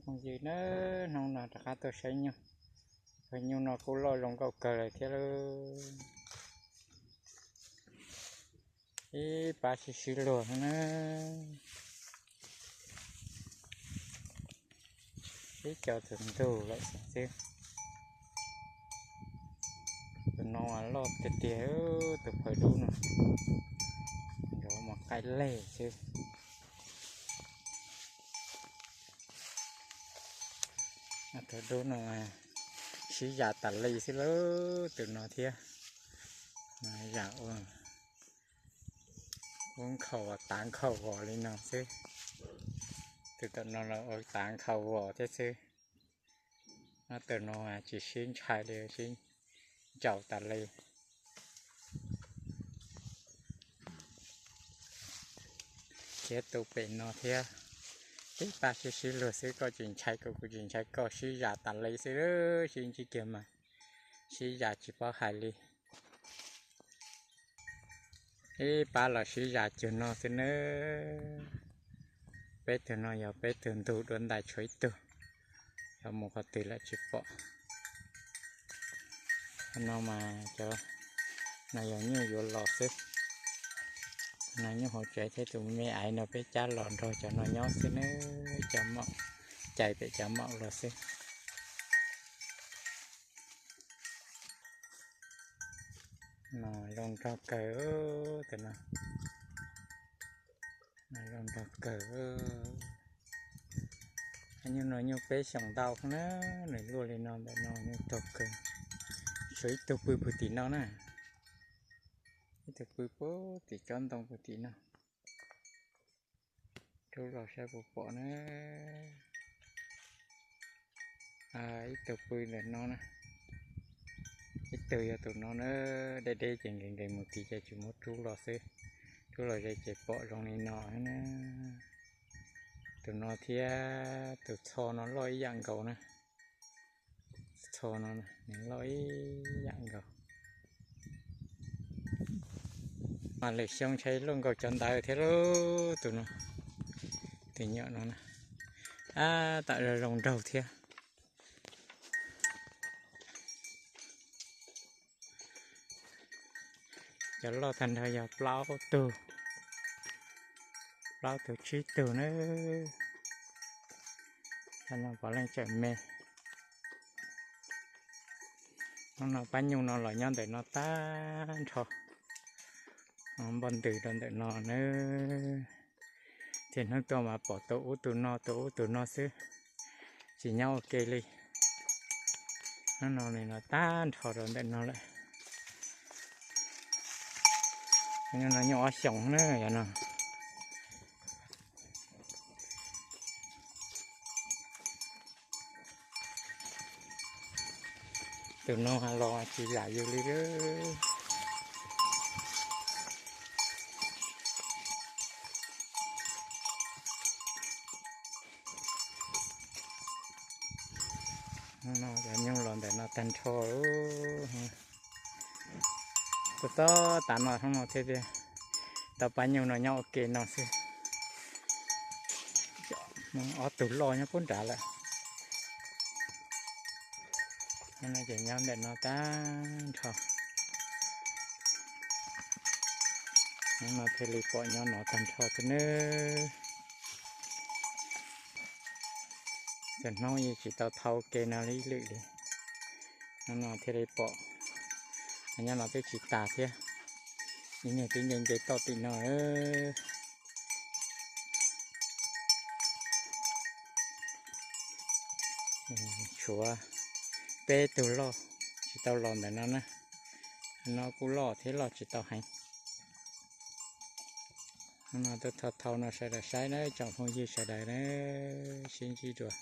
Ywg na, hnub no rov qab tuaj saib nyuj. Cov nyuj no kuj loj zoo nkauj kawg lawm thiab lauj. Ib pab sib sib luag na. Ib co tus ntug lawm xwb. Tus no loj tiag tiag, tus phaw dub no. Yuav mus qaij leg xwb. Tus dub no sib zam tas li xwb lauj, tus no thiab. Zam ua ua nkhaus tav nkhaus vos li no xwb. Tus tom no los ua tav nkhaus vos thiab xwb. Tus no tsis sib ntshai li, sib ntsaum tas li. Thiab tus pem no thiab, ib pab sib sib luag xwb, koj tsis ntshai kuv, kuv tsis ntshai koj, sib zam tas li xwb, sib ntsib kiag mas sib zam tsis paub hais li. Ib pab los sib zam cuag no xwb nawb. Peb tug no yog peb tug ntug dua ntais tshuav ib tug, yog mus qhov twg lawm tsis pom. Qhov no mas cov no yog nyuj yuav los xwb. No nyuj hauv tsev thiab tus me aiv no peb cab los nrog cov no nyob xwb nawb, cov maum, cais pem cov maum los xwb. No zoo nraug kawg, tus no zoo nraug kawg. Nyuj no nyuj peb xyoos ntau na, nws luaj li no ntawm no nyuj tog kawg. Tshuav ib tug pw puag tim no na, ib tug pw puag tim tsob ntoo puag tim no. Rub los saib puas pom na. Ib tug pw ntawm no na, ib tug yog tus no na, deb deb ces nkees nkees mus tid ces tsis muab rub los xwb, rub los ze ces pom zoo li no na. Tus no thiab tus txho no loj ib yam nkaus na. Txho no nws loj ib yam nkaus. Mas lwm xyoo ntshai luaj nkaus cov ntawd thiab lauj, tus no, tus nyuam no na. Ab, tam zoo zoo nraug thiab. Cov loj tag nrho yog plaub tug, plaub tug tsib tug na. Tam no puav leej tseem me. Hnub no pab nyuj no los nyob ntawm no tag nrho, npoj ntws rau ntawm no na. Ces hnub tuaj mas pom tus ub tus no, tus ub tus no xwb, tsis nyob ua ke li. Hnub no li no tag nrho rau ntawm no lawm. Nyuj no nyuj ob xyoos na, yog no. Tus no los tsis zam yus li. Cov nyuj los ntawm no tag nrho. Tus tob tas no hnub no thiaj tias tau pab nyuj no nyob ua ke no xwb. Ob tug loj nyob puag nrad lawm. Ces nyob ntawm no tag nrho. Hnub no thiaj li pom nyob no tag nrho xwb nawb. Txhua hnub yeej tsis tau thau ke no li ib lwm li. Hnub no thiaj li pom. Nyob no twb tsis tas thiab. Ib niag twb nce nce toj tim no. Tshuav peb tug loj tsis tau los ntawm no na. No kuj loj thiab loj tsis tau heev. No tuaj thau thau no sawv daws saib na, tsoom phooj ywg sawv daws na, sib ntsib dua.